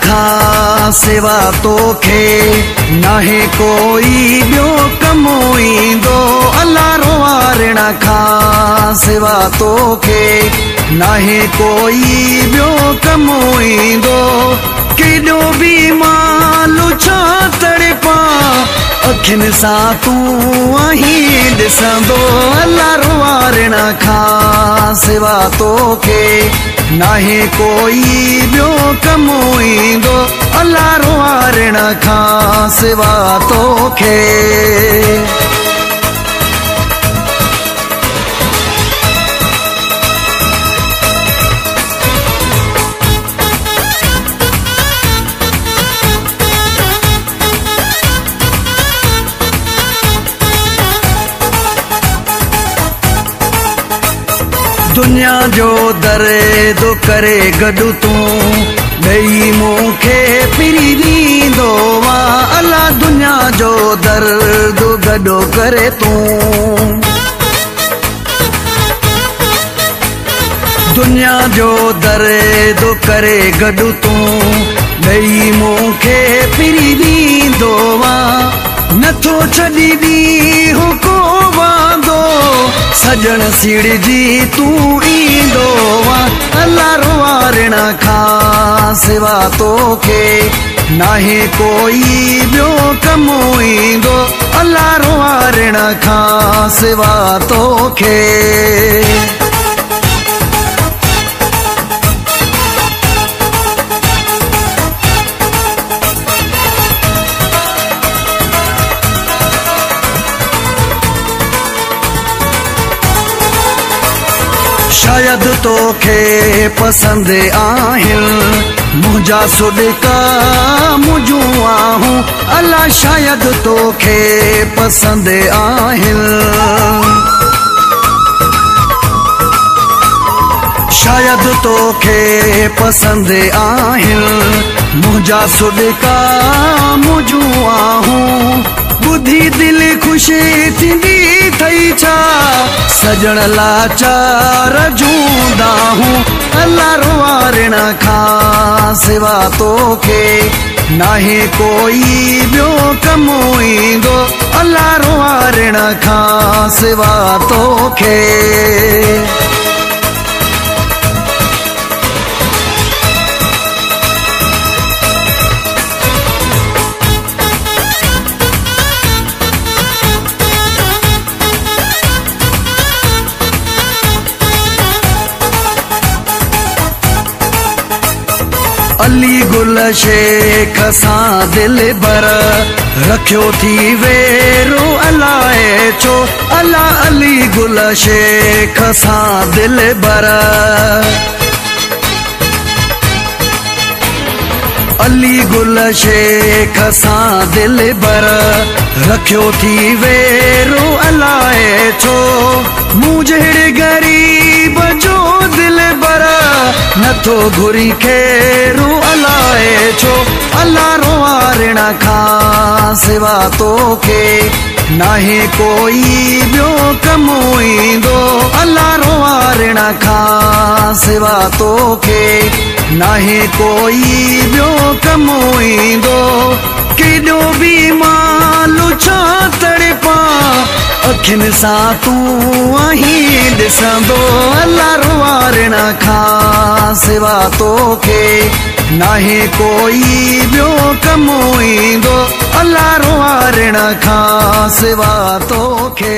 खां सिवा तोखे नाहे कोई ॿियो कमु ईंदो। अला रोवारण खां सिवा तोखे नाहे कोई ॿियो कमु ईंदो। केॾो बि मां लुछा तड़पा अखियुनि सां तूं आहीं ॾिसंदो। अला रोवारण खां सिवा तोखे नाहे कोई ॿियो कमु ईंदो। अला रोवारण खां सिवा तोखे। दुनिया जो दर्द करे गॾु तूं ॾेई मूंखे फिरी ॾींदो आ। अला दुनिया जो दर्द गॾो करे तूं। दुनिया जो दर्द करे गॾु तूं ॾेई मूंखे फिरी ॾींदो आ। नथो छॾी ॾींहुं को वांदो सजण सीड़जी तूं ईंदो आ। अला रोवारण खां सिवा तोखे नाहे कोई ॿियो कमु ईंदो। अला रोवारण खां सिवा तोखे। शायद तोखे पसंद आहिनि मुंहिंजा सुॾका मुंहिंजूं आहूं। अला शायद तोखे पसंद आहिनि। शायद तोखे पसंद आहिनि मुंहिंजा सुॾका मुंहिंजूं आहूं। ॿुधी दिलि ख़ुशी थींदी अथई छा सजण लाचार जूं दाहूं। अला रोवारण खां सिवा तोखे नाहे कोई ॿियो कमु ईंदो। अला रोवारण खां सिवा तोखे। अली गुल शेख सां दिल भर रखियो थी वेरो अलाए छो। अला अली गुल शेख सां दिल भर। अली गुल शेख सां दिल भर रखियो थी वेरो अलाए छो। मूं जहिड़े ग़रीब जो दिल भर नथो घुरी खेरू अलाए छो। अला रोवारण खां सिवा तोखे नाहे कोई ॿियो कमु ईंदो। अला रोवारण खां सिवा तोखे नाहे कोई ॿियो कमु ईंदो। केॾो बि मां लुछा तड़पा अखियुनि सां तूं आहीं ॾिसंदो। अला रोवारण खां सिवा तोखे नाहे कोई ॿियो कमु ईंदो। अला रोवारण खां सिवा तोखे।